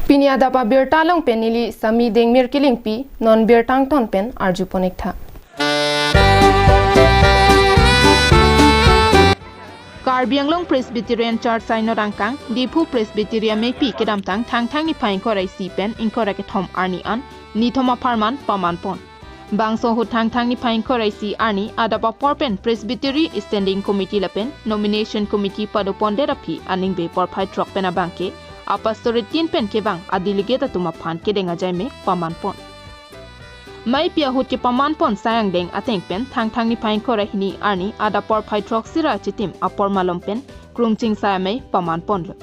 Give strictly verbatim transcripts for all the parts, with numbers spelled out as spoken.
Pini adap abirta along pen neli Sami Dengmir Kilingpi, non birta angton pen arjupon-ik tha. Karbi Anglong Presbyterian Church Synod angkang, Diphu Presbytery ameipi kedamtang Thangthang niphai ingkoi ra isi pen ingkoi ra kethom arni an, nithom apharman pamanpon. Bangso ahut Thangthang niphai ingkoi ra isi arni adap apor pen Presbytery Standing Committee lapen Nomination Committee padopondet aphi aningve porphai throk pen abangke, apastorate tin pen kevang adelegate atum aphan kedeng ajai me pamanpon. Meipi ahut kepamanpon sai angdeng ateng pen Thangthang niphai ingkoi ra hini arni adap porphai throksi ra chitim apor malom pen Krungching Sai Amei pamanponlo.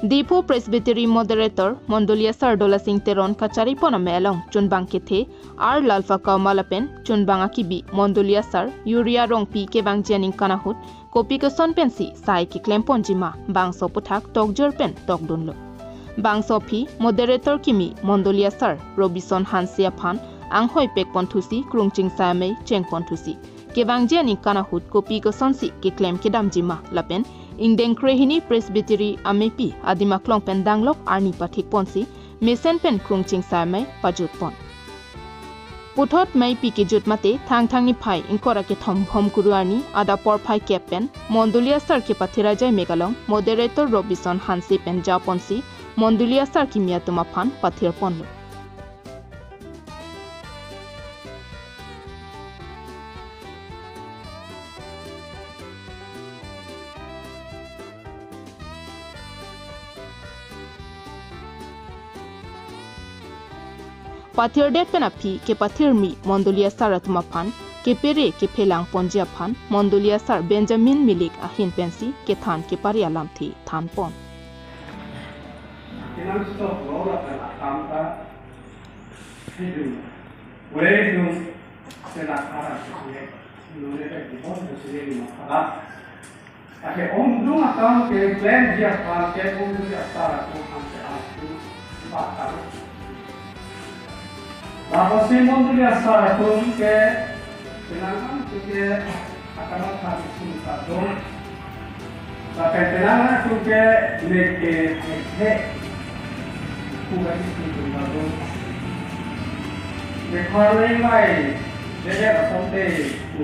Diphu Presbytery Moderator Mondoli Asar Dolasing Teron kacharipon amei along chunbang kethe R Lalphakaoma lapen chunbang akibi Mondoli Asar Uriah Rongpi kevangji aningkan ahut kopi koson pensi sai keklemponji ma bangso aputhak tokjor pen tokdunlo. Bangso aphi Moderator kimi Mondoli Asar Robison Hanse aphan anghoi pekponthusi Krungching Sai Amei chengponthusi kevangji aningkan ahut kopi kosonsi keklem kedamji ma lapen ingdeng krehini Presbytery ameipi adim aklong pen danglok arni pathikponsi mesen pen Krungching Sai Amei pajutpon. Puthot meipi kejut mate Thangthang niphai ingkoi ra kethom Bhomkuru arni adap porphai kep pen Mondoli Asar kepathir ajai mek along Moderator Robison Hanse pen japonsi Mondoli Asar kimi atum aphan pathirponlo. Pathirdet pen aphi kepathirmi Mondoli Asar atum aphan kepere kephelangponji aphan Mondoli Asar Benjamin Milik ahin pensi kethan kepari alamthe thanpon. Kinang stop lo la pela kam ta hidung. Wale hidung sela khara sile. Nune pe dibon sile ni makara. Ake ongdung akam keklemji aphan ke Mondoli Asar atum aphan ke atum batar. Lapusi Mondoli Asar atum ke penang atum ke akam atum sung kadung. Lapen penang atum ke leke he kuga sung kadung. Lekhar lenglai lele asonte ku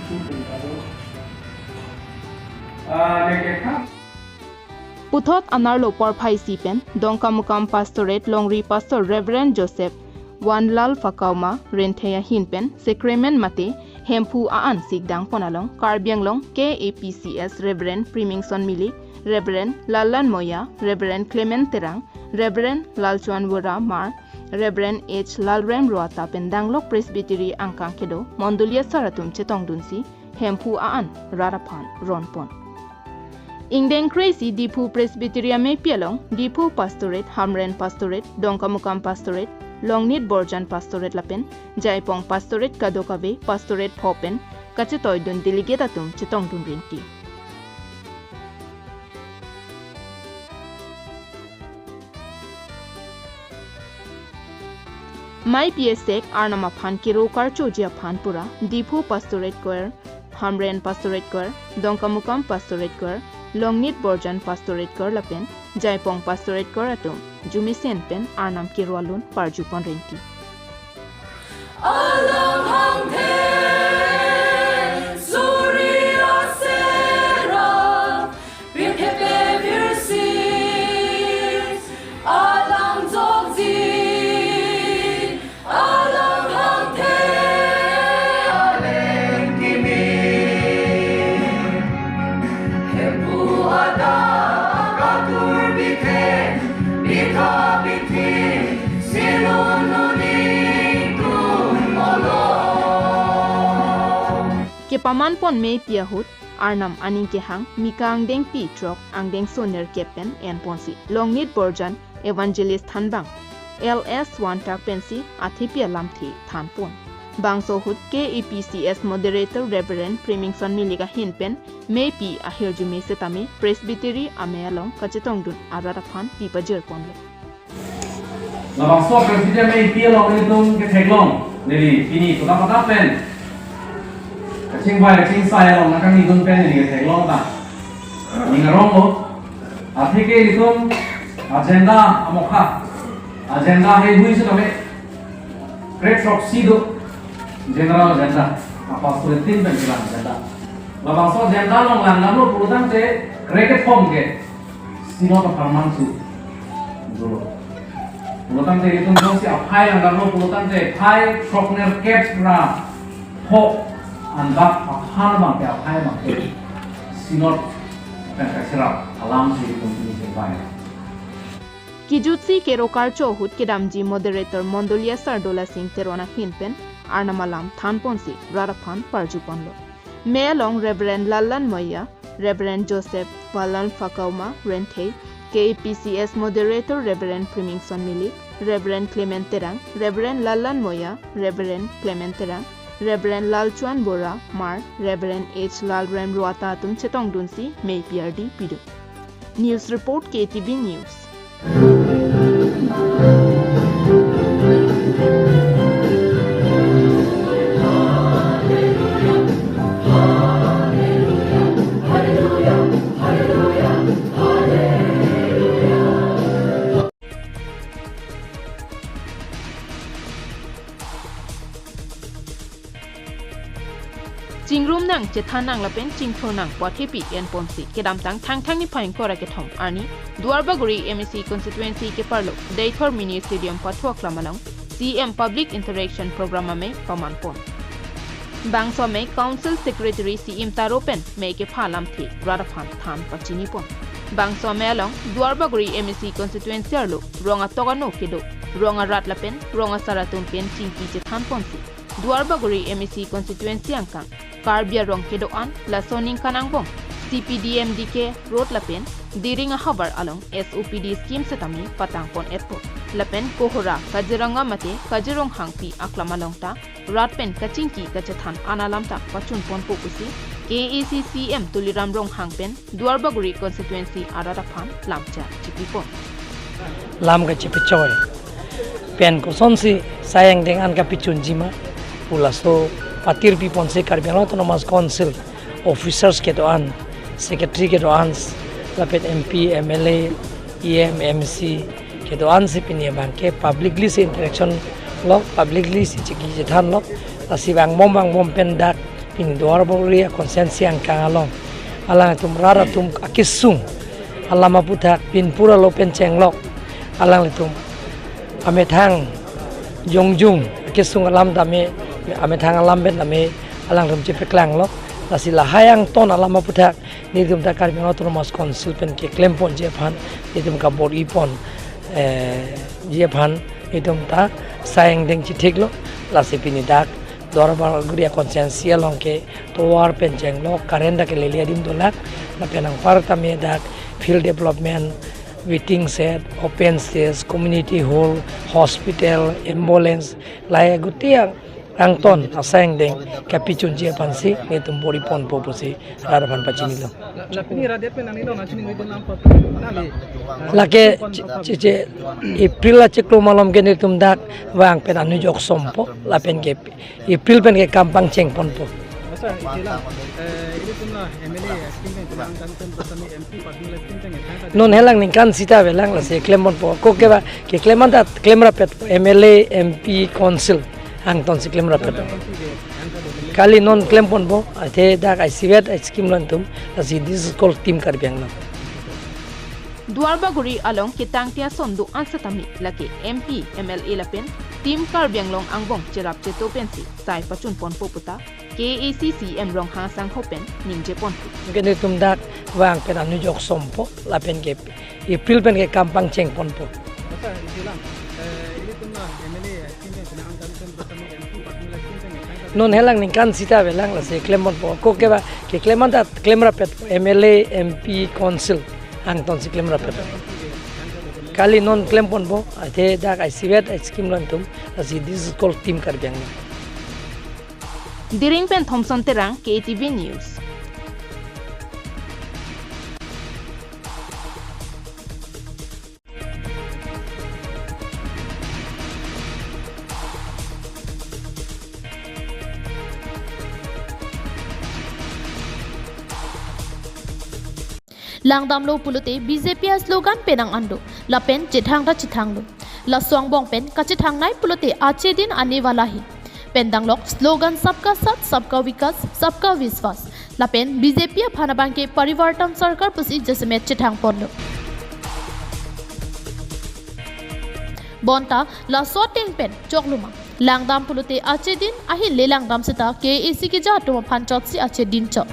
sung kadung. Ah, leke kha. Puthot anerlo porphai isi pen Dongkamukam Pastorate Longri Pastor Reverend Joseph Vanlalphakaoma Rinthei ahin pen Sacrament mate Hemphu a-an sikdangpon along Karbi Anglong K A P C S Reverend Primingson Milik, Reverend Lallan Moya, Reverend Clement Terang, Reverend Lalchuan Vora Mar, Reverend H Lalrem Ruata pen danglok Presbytery angkang kedo Mondoli Asar atum chetongdunsi Hemphu a-an rat aphan ronpon. Ingdeng kre isi Diphu Presbytery ameipi along Diphu Pastorate, Hamren Pastorate, Dongkamukam Pastorate, Longnit Borjan Pastorate lapen Jaipong Pastorate kadokave Pastorate pho pen kachetoidun delegate atum chetongdun rinti. Meipi esek Arnam aphan kero karchoji aphan pura Diphu Pastorate Choir, Hamren Pastorate Choir, Dongkamukam Pastorate Choir, Longnit Borjan Pastorate Choir lapen Jaipong Pastorate Choir atum arjumesen pen Arnam kero alun parjupon rinti. Alang hangthe suri aserap, pirthe pevirsi alang jokji, alang hangthe aleng kimi. Hemphu adak atur bithe, bitha bithi, sinun nuning tum olo. Kepamanpon meipi ahut Arnam aning kehang Mika angdengpi throk angdengso nerkep pen enponsi Longnit Borjan Evangelist thanbang L S Wantak pensi athepi alamthe thanpon. Bangso ahut K A P C S Moderator Reverend Primingson Milik ahin pen meipi ahirjume setame Presbytery amei along kachetongdun arat aphan pi pajirponlo. Labangso Presbytery ameipi along nelitum ketheklong, neli pini totap totap pen kachingvai kachingsai along nangkangnidun pen neli ketheklong ta ning aronglo. Atheke ilitum agenda amokha Agenda heihui si kami kre-throksi do, general agenda, apostolic team pen kelang agenda. Labangso agenda along langdamlo pulotangte kre-kethom ke Synod apharman si dolo. Pulotangte itum jongsi aphai langdamlo pulotangte phai throknerkep ra pho anbak aphan abangke aphai abangke Synod pen kacherap alam si itum pini sengpai. Kijutsi kero karcho ahut kedamji moderator Mondoli asar Dola Sing Teron ahin pen Arnam alam thanponsi rat aphan parjuponlo. Mei along Reverend Lallan Moya, Reverend Joseph Valan Fakauma Renthei, K A P C S moderator Reverend Primingson Milik, Reverend Clement Terang, Reverend Lallan Moya, Reverend Clement Terang, Reverend Lalchuan Bora, Mar, Reverend H Lalrem Ruata atum chetongdunsi mei P R D pidun. News report, K T V News. Chingrum nang, chethan nang lapen chingthur nang pu athepi enponsi kedamtang Thangthang niphai ingkoi ra kethom arni Duarbagori M A C constituency keparlo Deithor Mini Stadium pathu aklam along C M public interaction program amei pamanpon. Bangso amei Council Secretary C M Taro pen mei kepha alamthe rat aphan than pachinipon. Bangso amei along Duarbagori M A C constituency arlo rong atok ano kedo, rong arat lapen rong asar atum pen chingki chethanponsi Duarbagori M A C constituency angkang Karbi arong kedo-an laso aningkan angbong C P D M D K road lapen Diring ahavar along S O P D scheme setame patangpon-etpo. Lapen Kohora, Kaziranga mate Kazironghangpi aklam along ta rat pen kachingki kachethan an alam ta pachunponpo pusi K A A C C M Tuliram Ronghang pen Duarbagori constituency arat aphan lamcha chipipon. Lam kachepechoi pen kosonsi sai angdeng an kapechunji ma pu laso patirpiponsi Karbi Anglong Autonomous Council officers kedo-an, secretary kedo-an, lapen M P, M L A, E M, M C kedo-ansi pini abangke publicly si interaction lo, publicly si chingki chethanlo, lasi vangbom vangbom pen dak pini Duarbagori a constituency angkang along alangtum rat atum akesung alam aputhak pinpur alo pen chenglok, alangtum amethang jongjung akesung alam tame, amethang alam pen tame alangtum chepaklanglo. Lasi lahai angton alam aputhak nelitum ta Karbi Anglong Autonomous Council pen keklemponji aphan nelitum kabor-ipon, eh, ji aphan nelitum ta sai angdeng chithiklo. Lasi pini dak Duarbagori a constituency along ke tovar pen chenglok, current ta kelele adim dolak, lapen anparta me dak field development, waiting shed, open stage, community hall, hospital, ambulance, lahai aguti ang, angton asai angdeng kapechunji aphansi nelitum bor-iponpo pusi rat aphan pachinilo. Lapini radet pen nangli lo nangchini ngui dun lam pot nangli. Lake che, che, che, April achiklo malom ke nelitum dak vang pen anujok sompo lapen ke April pen ke kam pangchengponpo. Sir, iti lang, eh, ilitum la M L A scheme pen penang kan pen pasami M P personal scheme pen kan. Non helang ningkan sita avelang, lasi klemponpo. Ko ke ba, keklem anta klemrapet M L A, M P, council angtonsi klemrapet. Kali non klemponpo, athe dak isivet scheme lo nelitum, lasi this is called Team Karbi Anglong. Duarbagori along ketangte ason do-an setame lake M P, M L A lapen Team Karbi Anglong angbong cherap cheto pensi sai pachunponpo puta K A A C C M Ronghang asangho pen ningjeponpo. Ke nelitum dak vang pen anujok sompo lapen ke April pen ke kam pangchengponpo. Sir, iti lang, eh, ilitum la M L A scheme pen penang kan pen pasami M P personal scheme pen kan. Non helang ningkan sita avelang, lasi klemponpo. Ko ke ba, keklem anta klemrapet M L A, M P, council angtonsi klemrapet. Kali non klemponpo, athe dak isivet scheme lo nelitum, lasi this is called Team Karbi Anglong. Diring pen Thompson Terang, K T V News. Langdamlo pulote B J P a slogan penang an do, lapen chethang ta chethanglo. Laso angbong pen kachethangnei pulote Ache Din Aane Wala Hai pen danglok slogan Sabka Saath, Sabka Vikas, Sabka Vishwas lapen B J P aphan abangke Parivartan Sarkar pusi jasemet chethang ponlo. Bonta laso ateng pen choklo ma langdam pulote Ache Din Ahin le langdam seta K A A C keja atum aphan chotsi Ache Din chot.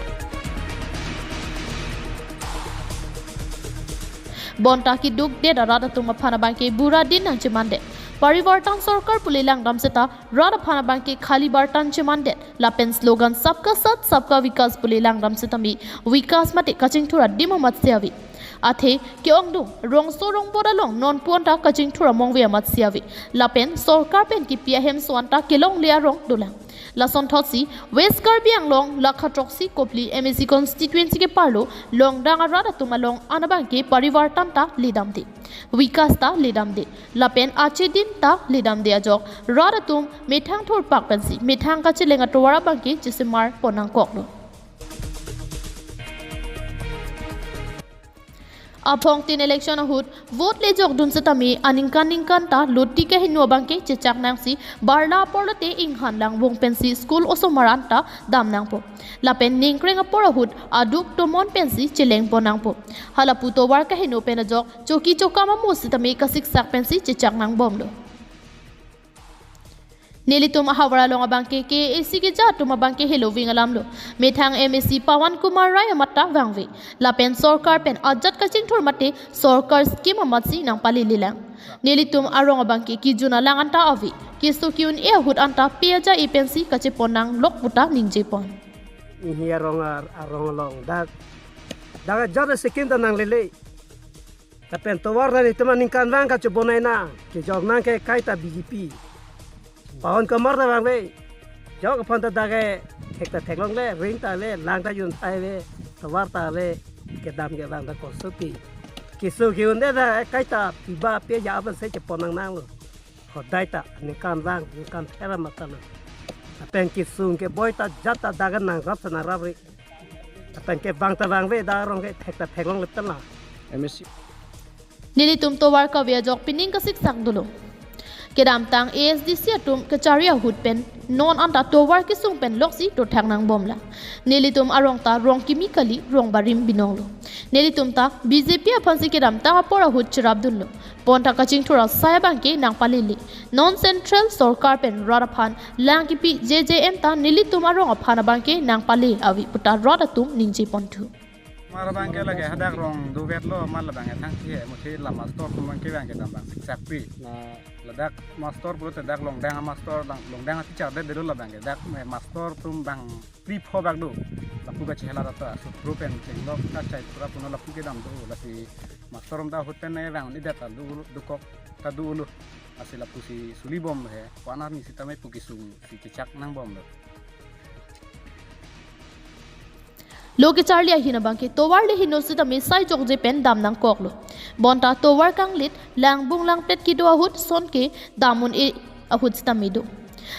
Bonta keduk det arat atum aphan abangke Bura Din nangchemandet. Parivartan Sarkar pu le langdam seta rat aphan abangke Khali Bartan chemandet. Lapen slogan Sabka Saath, Sabka Vikas pu le langdam setame Vikas mate kachingthur adim amatsi ave. Athe ke-ongdung rongso rongbot along non puan ta kachingthur among ave amatsi ave. Lapen sorkar pen kipi ahemso anta kelongle arong dolang. Lasonthotsi West Karbi Anglong lakha throksi Kopili M A C constituency keparlo longdang arat atum along an abangke Parivartan ta ledamde, Vikas ta ledamde, lapen Ache Din ta ledamde ajok rat atum methang thurpak pensi methang kacheleng atovar abangke chesemar pon nangkoklo. Aphongtin election ahut vote lejok dun setame aningkan ningkan ta loti kaheno abangke chechak nangsi barla apor lote inghan langvung pensi school osomar anta dam nangpo. Lapen ningkreng apor ahut aduk tomon pensi cheleng pon nangpo. Halapu tovar kaheno pen ajok choki chokam amo setame kasiksak pensi chechak nangbomlo. Nelitum ahavar along abangke K A A C keja atum abangke heloving alamlo. Methang M A C Pawan Kumar Rai amat ta vangve. Lapen sorkar pen ajat kachingthur mate sorkar scheme amatsi nangpalelelang. Nelitum arong abangke kejun alang anta ave. Keso ke-un-e ahut anta pe aja-e pensi kachepon nanglok puta ningjepon. Ini arong ar-, arong along dak, dak ajat scheme ta nanglele. Lapen tovar ta nelitum aningkanvang kachebonai nang, kejok nang ke kaita B J P. Pawan Kumar ta vangve. Jok aphan ta dak ke thek ta theklongle, ring ta le, lang ta jun thai ve, tovar ta le, kedam kevang ta kosopi. Keso ke-un-e ta kaita piba pe aja aphan si chepon nang nanglo. Hodai ta ningkanvang, ningkan thera matalo. Lapen kesung keboi ta jat ta dak ke nangrap ta nangrapri. Lapen kevang ta vangve, dak arong ke thek ta theklongle tela. M A C. Nelitum tovar kave ajok pining kasiksak dolo. Kedamtang A S D C atum kacharli ahut pen non anta tovar kesung pen loksi dothak nangbomlang. Nelitum arong ta rong kimi kali, rong barim binonglo. Nelitum ta B J P aphansi kedamtang apor ahut cherapdunlo. Bonta kachingthur asai abangke nangpalele. Non central sorkar pen rat aphan lang kipi J J M ta nelitum arong aphan abangke nangpale ave puta rat atum ningjeponthu. Mar abangke lake hadak rong duvetlo, mar labangke thangthi he, muthe la mastor atum abangke abangke dam abang siksak pi. Na ladak mastor pulote dak longdang amastor, lang, longdang ateacher det dolo labangke, dak me mastor atum bang phli pho bak do. Lapu kachehela rata, sutro pen chenglok, kachai pura puno lapu kedam do, lasi mastor atum ta ahut pen ne vang ni det ta do, dokok ta dolo. Lasi lapusi sulibom he, ko-an arni sitame pu kesung si chechak nangbomlo. Lo kacharli ahin abangke tovar le heno sitame sai jokje pen dam nangkoklo. Bonta tovar kanglit, langbung langplet kedo ahut ason ke dam un-e ahut sitame do.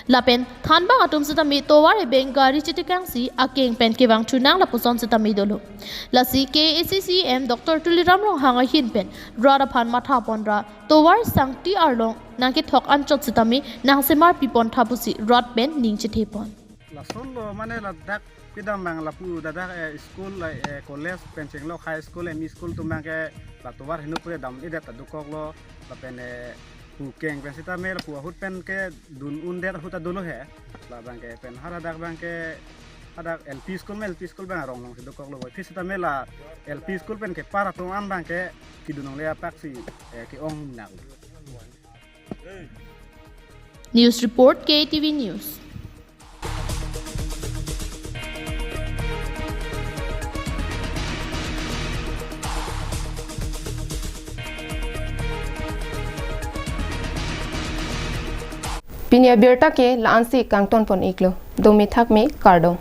Lapen thanbang atum sitame tovar ebeng gari chetekangsi akeng pen kevang thunang lapuson sitame dolo. Lasi K A A C C E M Doctor Tuliram Ronghang ahin pen rat aphan matha ponra tovar sangti arlong nangkethok anchot sitame nangsemar pipontha pusi rat pen ning chethepon. Lasonlo mane ladak kedam abang lapu dadak, eh, school, eh, college pen chenglok high school, M E school atum abangke la tovar heno pure dam-edet ta dokoklo, lapen, eh, pu keng pen sitame lapu ahut pen kedun undet ahut ta dolo he. Labangke pen haladak abangke hadak L P school me, L P school abang arong alongsi dokoklo. Phi sitame la L P school pen kepar atum an abangke kedun longle apaksi, eh, ke-ong nak. News report, K T V News. Pini abirta ke la-ansi kangton pon iklo. Dome thakme, kardom.